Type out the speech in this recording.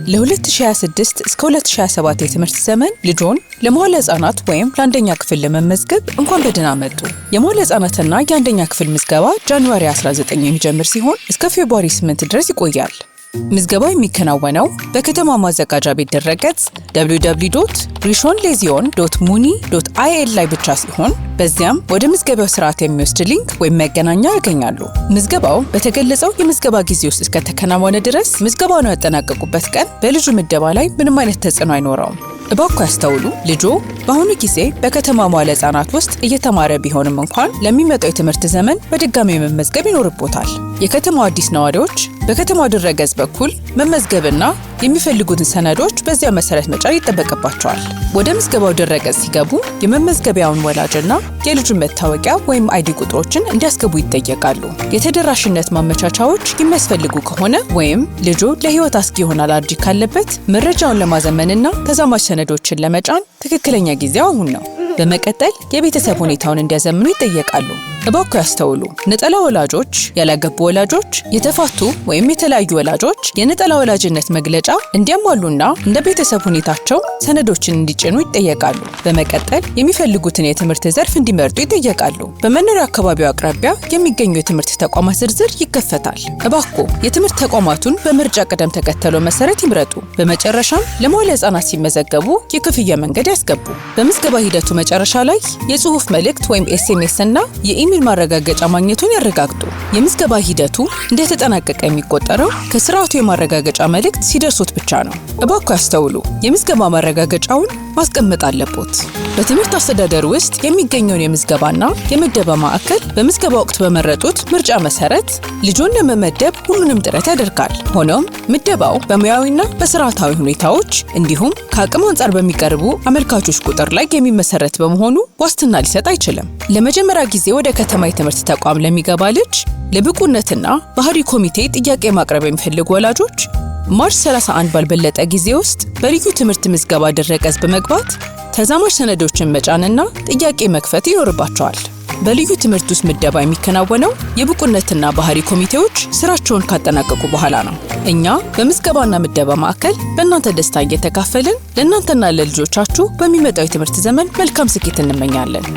ለ2026 እስከ 2027 የትምህርት ዘመን ልጆን ለመዋለ ህጻናት ወይም ለአንደኛ ክፍል ለመመዝገብ እንኳን በደህና መጡ። የመዋለ ህጻናትና የአንደኛ ክፍል ምዝገባ January 19 የሚጀምር ሲሆን እስከ February 8 ድረስ ይቆያል። ምዝገባው የሚከናወነው በከተማ ማዘጋጃ ቤት ድረገጽ www.rishonlezion.muni.il ላይ ብቻ ሲሆን በዚያም ወደ ምዝገባው ስርዓት የሚወስድ link ወይም መገናኛ ያገኛሉ። ምዝገባው በተገለጸው የምዝገባ ጊዜ ውስጥ እስከተከናወነ ድረስ ምዝገባውን ያጠናቀቁበት ቀን በልጁ ምደባ ላይ ምንም አይነት ተጽዕኖ አይኖረውም። እባክዎ ያስተውሉ፣ ልጆ በአሁኑ ጊዜ በከተማ መዋለ ህጻናት ውስጥ እየተማረ ቢሆንም እንኳን ለሚመጣው የትምህርት ዘመን በድጋሚ መመዝገብ ይኖርቦታል። የከተማው አዲስ ነዋሪዎች በከተማው ድረገጽ በኩል መመዝገብና የሚፈልጉትን ሰነዶች በዚያ መሰረት መጫን ይጠበቅባቸዋል። ወደ ምዝገባው ድረገጽ ሲገቡ የመመዝገቢያውን ወላጅና የልጁን መታወቂያ ወይም ID ቁጥሮችን እንዲያስገቡ ይጠየቃሉ። የተደራሽነት ማመቻቻዎች የሚያስፈልጉ ከሆነ ወይም ልጁ ለህይወት አስጊ የሆነ አለርጂ ካለበት መረጃውን ለማዘመንና ተዛማጅ ሰነዶችን ለመጫን ትክክለኛ ጊዜው አሁን ነው። በመቀጠል የቤተሰብ ሁኔታውን እንዲያዘምኑ ይጠየቃሉ። እባክዎ ያስተውሉ፣ ነጠላ ወላጆች፣ ያላገቡ ወላጆች፣ የተፋቱ ወይም የተለያዩ ወላጆች የነጠላ ወላጅነት መግለጫ እንዲያሟሉና እንደ ቤተሰብ ሁኔታቸው ሰነዶችን እንዲጭኑ ይጠየቃሉ። በመቀጠል የሚፈልጉትን የትምህርት ዘርፍ እንዲመርጡ ይጠየቃሉ። በመኖሪያ አካባቢው አቅራቢያ የሚገኙ የትምህርት ተቋማት ዝርዝር ይከፈታል። እባክዎ የትምህርት ተቋማቱን በምርጫ ቅደም ተከተሎ መሰረት ይምረጡ። በመጨረሻም ለመዋለ ህጻናት ሲመዘገቡ የክፍያ መንገድ ያስገቡ። በምዝገባ ሂደቱ መጨረሻ ላይ የጽሁፍ መልእክት ወይም SMS እና የኢሜል ማረጋገጫ ማግኘቱን ያረጋግጡ። የምዝገባ ሂደቱ እንደተጠናቀቀ የሚቆጠረው ከስርዓቱ የማረጋገጫ መልእክት ሲደርሶት ብቻ ነው። እባክዎ ያስተውሉ፣ የምዝገባ ማረጋገጫውን ማስቀመጥ አለቦት። በትምህርት አስተዳደር ውስጥ የሚገኘውን የምዝገባና የምደባ ማዕከል በምዝገባ ወቅት በመረጡት ምርጫ መሰረት ልጆን ለመመደብ ሁሉንም ጥረት ያደርጋል። ሆኖም ምደባው በሙያዊና በስርዓታዊ ሁኔታዎች እንዲሁም ከአቅም አንጻር በሚቀርቡ አመልካቾች ቁጥር ላይ የሚመሰረት በመሆኑ ዋስትና ሊሰጥ አይችልም። ለመጀመሪያ ጊዜ ወደ ከተማ የትምህርት ተቋም ለሚገባ ልጅ ለብቁነትና ባህሪ ኮሚቴ ጥያቄ ማቅረብ የሚፈልጉ ወላጆች March 31 ባልበለጠ ጊዜ ውስጥ በልዩ ትምህርት ምዝገባ ድረገጽ በመግባት ተዛማጅ ሰነዶችን መጫንና ጥያቄ መክፈት ይኖርባቸዋል። በልዩ ትምህርት ውስጥ ምደባ የሚከናወነው የብቁነትና ባህሪ ኮሚቴዎች ስራቸውን ካጠናቀቁ በኋላ ነው። እኛ በምዝገባና ምደባ ማዕከል በእናንተ ደስታ እየተካፈልን ለእናንተና ለልጆቻችሁ በሚመጣው የትምህርት ዘመን መልካም ስኬት እንመኛለን።